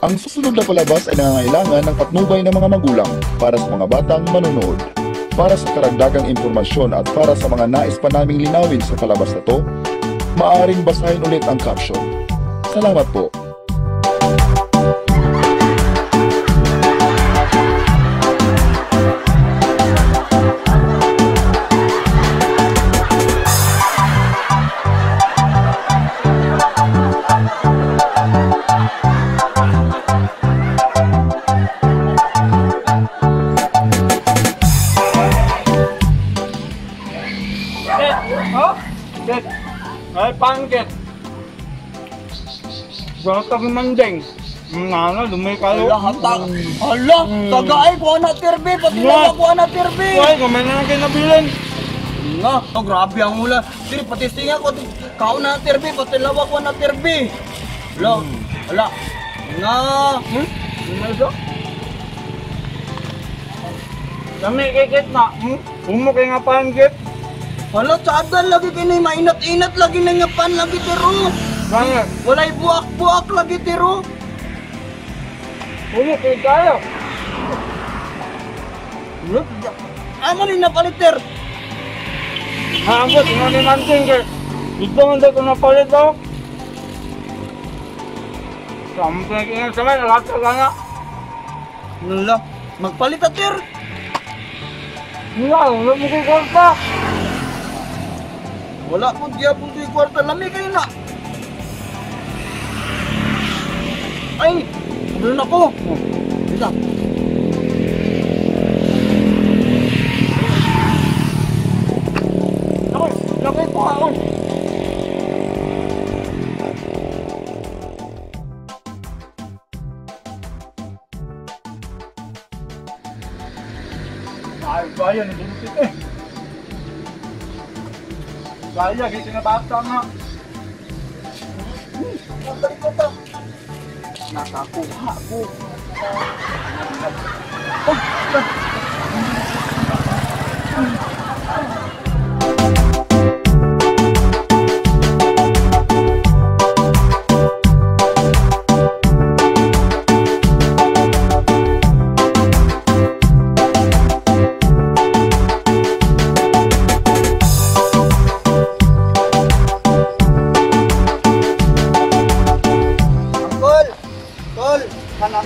Ang susunod na palabas ay nangangailangan ng patnubay ng mga magulang para sa mga batang manonood. Para sa karagdagang impormasyon at para sa mga nais pa naming linawin sa palabas na to, maaaring basahin ulit ang caption. Salamat po. Oh? Get. Ay, pangket. Gatag mandeng. Nga lumay kayo. Hala, hatag. Hala, tagaay ko na tirbe, pati Nga. na ko na tirbe. Uy, kamay na lang kayo nabilin. Nga, oh, grabe ang ula. Tir, pati singa ko, kao na tirbe, pati lawa ko na tirbe. Hala, hala. Nga. Hmm? Ano ito? Kami kikit na. Hmm? Humo kayo nga pangket. Hala, tsadan lagi kini, mainat-inat lagi na nga pan lagi tiro. Bakit? Walay buak-buak lagi tiro. Humo kayo tayo. Amo ni napaliter. Hanggot, nga ni Manting kay. Dito nga daw ko napalit oh. Sampai kaya sa may lahat ka nga. Hala, magpalit atir. Nga, wala mo kayo kwarta. Wala po gyapon to'y kwarta, lami kayo na. Ay, kabalo na ko. Oh, dito. Ako, laki po ako. Ay, bayan, nabuntit eh. Gaya, gaya sinabata nga. Balik ko pa. Nakakuha ko. Oh, Tol, tol, kana.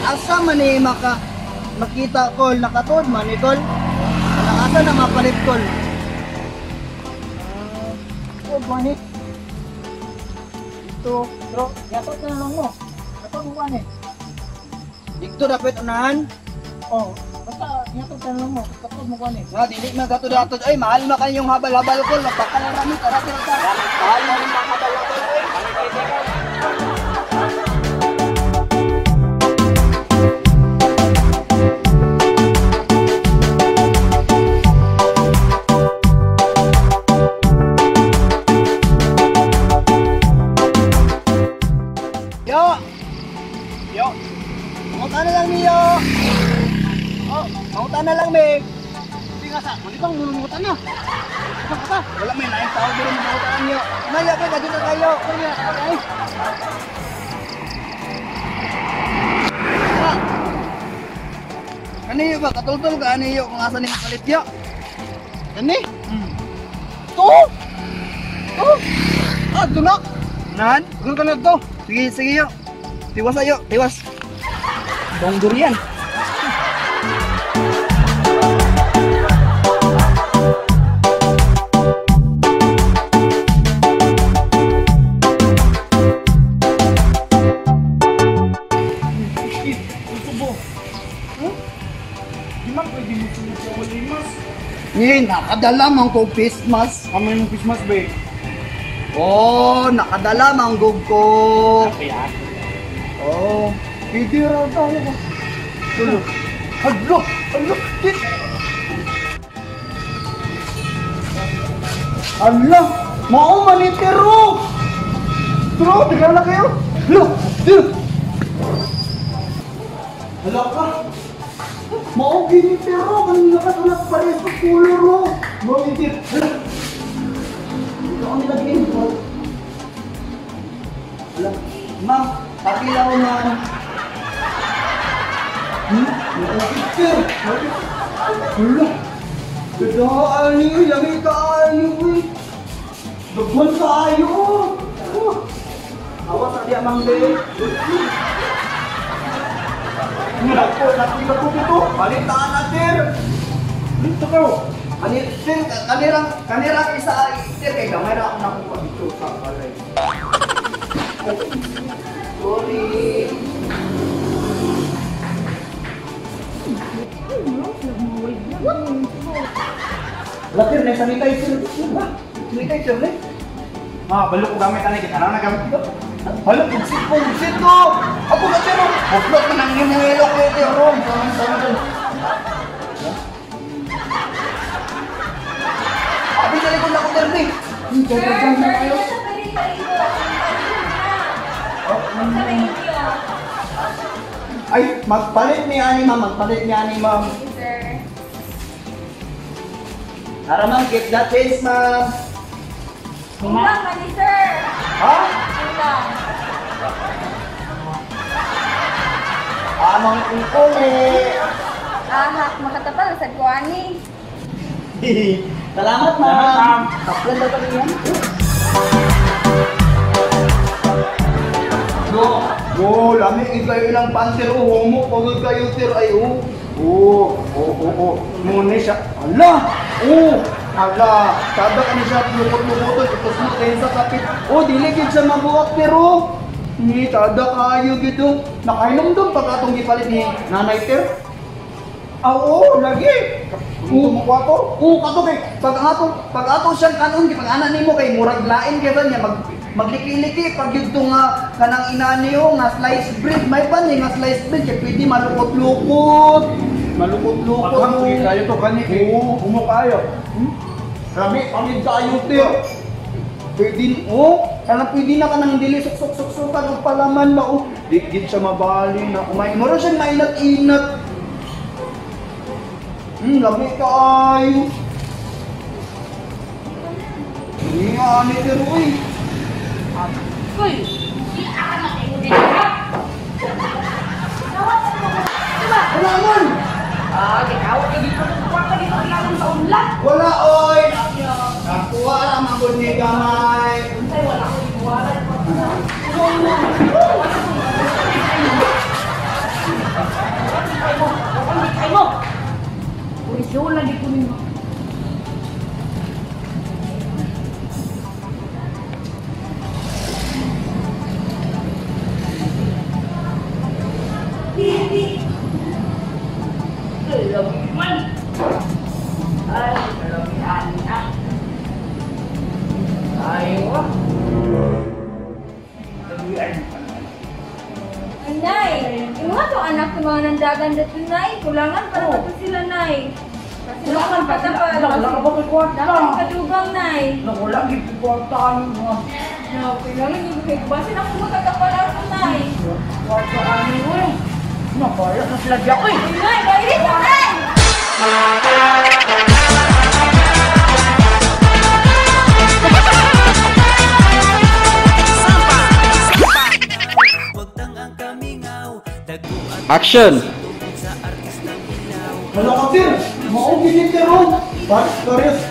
Asa man ni maka makita kol nakatod man ni tol. Kana asa na mapalit tol? Oh, bani. Ito, bro, yatot na lang mo. Yatot mo bani. Dito dapat unahan. Oh, basta yatot na lang mo. Katod mo bani. Nga dili man gatod-atod ay mahal man kayong habal-habal kol. Magpakalarami tara tara tara. Mahal man yung mga habal-habal oy. Yo! Yo! Mangutan na lang niyo! Oh, mangutan na lang, me! Hindi nga sa, mali bang mangutan na? Basta, Wala may laing tao diri mangutan niyo. Naya kay kadto kayo. ay. Kaniyo ba katultol ka aniyo kung asa ni mapalit yo? Kani? To? To? Ah, dunak. Nan, Ano ka na to? Sige, sige yo. Tiwas ayo, tiwas. Bong durian. Di man pwede mo sunod sa walimas. Ni, nakadala man ko face mask. Kamay mong Christmas, babe. Oh, nakadala manggog ko. Oh, Pwede raw tayo ko. tulo. Hadlo, hadlo. Dit. Hala, mao man ni tiro. Tro, tigala kayo. Lo, tiro. Hala ka. Mao gini tiro, kanina ka sulat pares sa color ro. Mao ni tiro. Hala. Dito kami lagi. Hala. Ma'am, pakilaw, ma'am. Sir! Hala! Dadaan niyo, lami kaayo, uy. Daghan kaayo. Awas na diya, Mang Del. Nako, nakita ko dito. Balitaan na, sir. Dito ka. Ani, sir, kanirang isa, sir, kay gamay ra ako nakuha dito sa balay. Sorry. Wala, sir, may sanitizer. Sanitizer, eh. Ah, balok ko gamit ani kita na gamit dito. Hala, pugsit po, pugsit ko! Ako na, sir, buklot na nang imuelo ko ito, ron. Abi sa likod ako, sir, eh. Sir, sir, sa pili-paligo. Sa inyo. Ay, magpalit ni ani, ma'am. Magpalit ni ani, ma'am. Sir. Tara, ma'am. Keep that change, ma'am. Kulang man ni sir. Ha? Kulang. Amang uli. Ahak, makatapal sa kuani. Salamat, ma'am. Kaplan na kami yan. No. Wo, lami kayo ilang panser o homo pagod kayo sir ay oh. Oh, oh, oh, oh. Muna siya. Ala! Oh! Ala! Kada kami siya lukot-lukoton itos mo kayo sa kapit. Oh, dili gid siya mabuhat pero ni tada kayo gid oh. Nakainom pag atong gipalit ni Nanay Ter. Ah, oo, lagi. Oo, mo ko. Oo, kato kay pag ato siyang kanon pag ana nimo kay murag lain kay ba niya magliki-liki pag yun nga kanang inaniyo nga slice bread may pa ni nga slice bread kay pwede malukot-lukot. Malukot-lukot. Paghan kayo to gani kay humo kayo. Rami pamid kayo tiyo. Pwede oh, kanang pwede na kanang dili suksok-suksukan og palaman ba oh. Di gid siya mabali na umay. Mura siya mainat-inat. Lami kaayo. Hindi nga ani pero uy. Uy, si anak kayo din ha? Diba? Wala man. Ah, ikaw, hindi ko kwarta dito kailangan sa unlat. Wala oy. Nakuha ra man gud ni gamay. Unsay wala ko ibuwaran. Ay mo. Uy, siyo lagi ko nimo. Man. Ay, kalamian na. Ay, wa. Nay, yung mga to anak ng mga nandagan dito, Nay. Kulangan para pa to sila, Nay. Kulangan pa tapal. Wala ka ba may kwarta? Dapat kadugang, Nay. Wala, gid kwarta ani mo. No, kailangan yung kay basin ako magkatapal ako, Nay. Kwarta ani oy. Nakaya na sila diya oy. Nay, bayrin na, Nay! Action! Wala ka sir. Mao gid ni ron. Pares pares.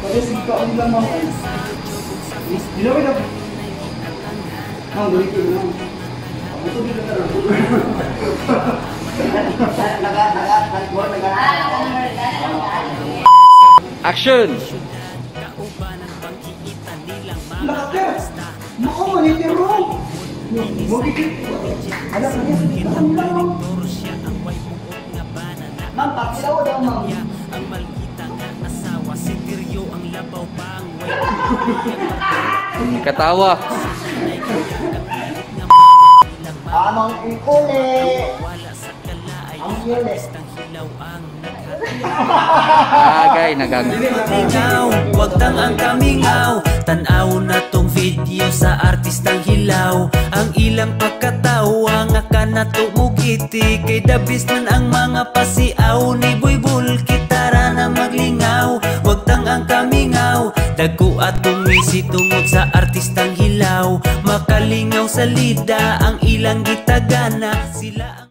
Pares ka ang lang ma'am. Dili na. Ma'am, dili ko na. Ako to dili na. Naga naga naga naga. Action! Wala ka sir. Mao man ni ron. Mo gid. Ala ka niya. Ang lang. Ma'am, pakilaw daw ma'am. Katawa. Amang ikuli. Ang yuli. Agay, nagang. Wag tang ang kamingaw, tan-aw na tong video sa artistang hilaw. Ang ilang pagkatawa nga kanato mugiti, kay dabis man ang mga pasiaw ni Boy Bulkit, tara na maglingaw. Wag tang ang kamingaw. Dagko atong ngisi tungod sa artistang hilaw. Makalingaw sa lida ang ilang gitagana. Sila ang